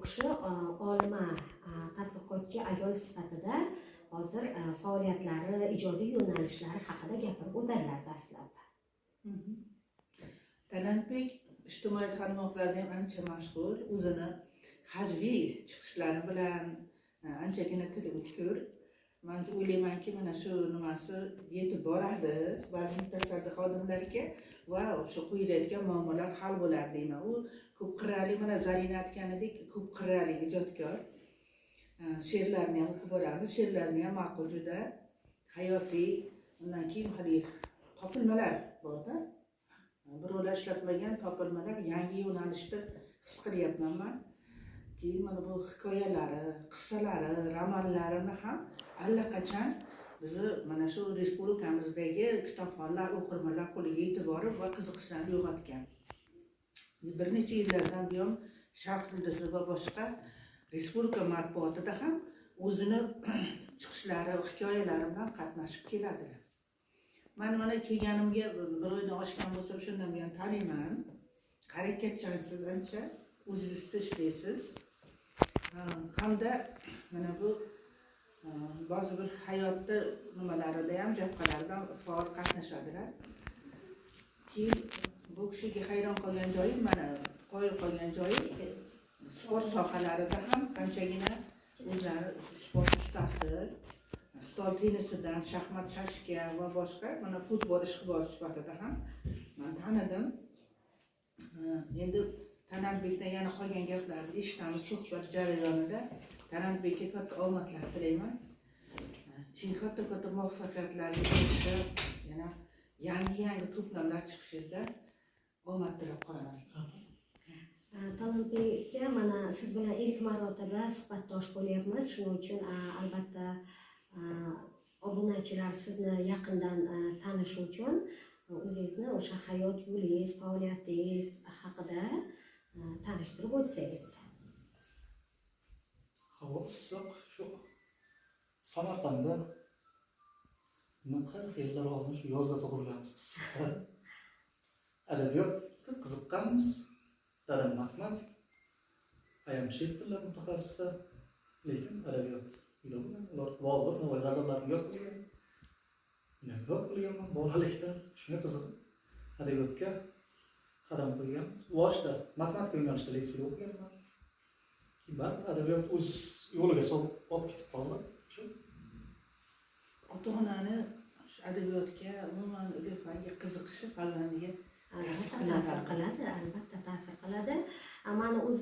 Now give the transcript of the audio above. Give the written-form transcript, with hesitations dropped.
kishi olima, tadqiqotchi ayol sifatida hozir faoliyatlari, ijodiy yo'nalishlari haqida gapirib o'tadilar dastlab. Talantbek ijtimoiy tarmoqlarda ham ancha mashhur, o'zini hajviy chiqishlari bilan anchagina tili o'tkir. Man o'ylaymanki, mana shu nimasi yetib boradi ba'zi mutasaddi xodimlarga va o'sha qo'yilayotgan muammolar hal bo'ladi deyman. U ko'p qirrali, mana Zarina aytganidek, ko'p qirrali ijodkor. She'rlarini ham o'qib boramiz, she'rlarini ham ma'qul juda, hayotiy. Undan keyin haligi topilmalar borda, birovlar ishlatmagan topilmalar, yangi yo'nalishda his qilyapman man. Keyin mana bu hikoyalari, qissalari, romanlarini ham allaqachon bizni mana shu respublikamizdagi kitobxonlar, o'qirmanlar qo'liga yetib borib va qiziqishlarini uyg'otgan. Bir necha yillardan buyon Sharq yulduzi va boshqa respublika matbuotida ham o'zini chiqishlari, hikoyalari bilan qatnashib keladilar. Man mana kelganimga bir oydan oshgan bo'lsa, o'shandan buyon taniyman. Harakatchansiz ancha, o'zingiz ustida ishlaysiz. Hamda mana bu ba'zi bir hayotda nimalarida ham, jabhalarida ham faol qatnashadilar. Keyin bu kishiga hayron qolgan joyim, mana qoyil qolgan joyim, sport sohalarida ham anchagina o'zlari sport ustasi, stol tennisidan, shaxmat, shashka va boshqa, mana futbol ishqibozi sifatida ham man tanidim. Endi Talantbekdan yana qolgan gaplarni eshitamiz suhbat jarayonida. Talantbekka katta omadlar tilayman. Keyin katta katta muvaffaqiyatlarga erishib, yana yangi yangi to'plamlar chiqishingizda omad tilab qolaman. Talantbekka mana siz bilan ilk marotaba suhbatdosh bo'lyapmiz. Shuning uchun albatta obunachilar sizni yaqindan tanishi uchun o'zingizni o'sha hayot yo'lingiz, faoliyatingiz haqida tanishtirib o'tsangiz. Havo issiq, shu Samarqandda bundan 40 yillar oldin shu yozda tug'ilganmiz, issiqda. Adabiyotga qiziqqanmiz. Dadam matematik, ayam chet tillar mutaxassisi, lekin adabiyot uyda bo'lgan. Ular Bobur, Navoiy g'azallarini yod qilgan. Men ham yod qilganman bolalikda. Shunga qiziqib adabiyotga qadam qo'yganmiz. Boshida matematika yo'nalishida litseyda o'qiganman. Keyin baribir adabiyot o'z yo'liga solib olib ketib qoldi. Shu ota-onani shu adabiyotga, umuman ilm fanga qiziqishi farzandiga Albatta ta'sir qiladi, albatta ta'sir qiladi. Mani o'z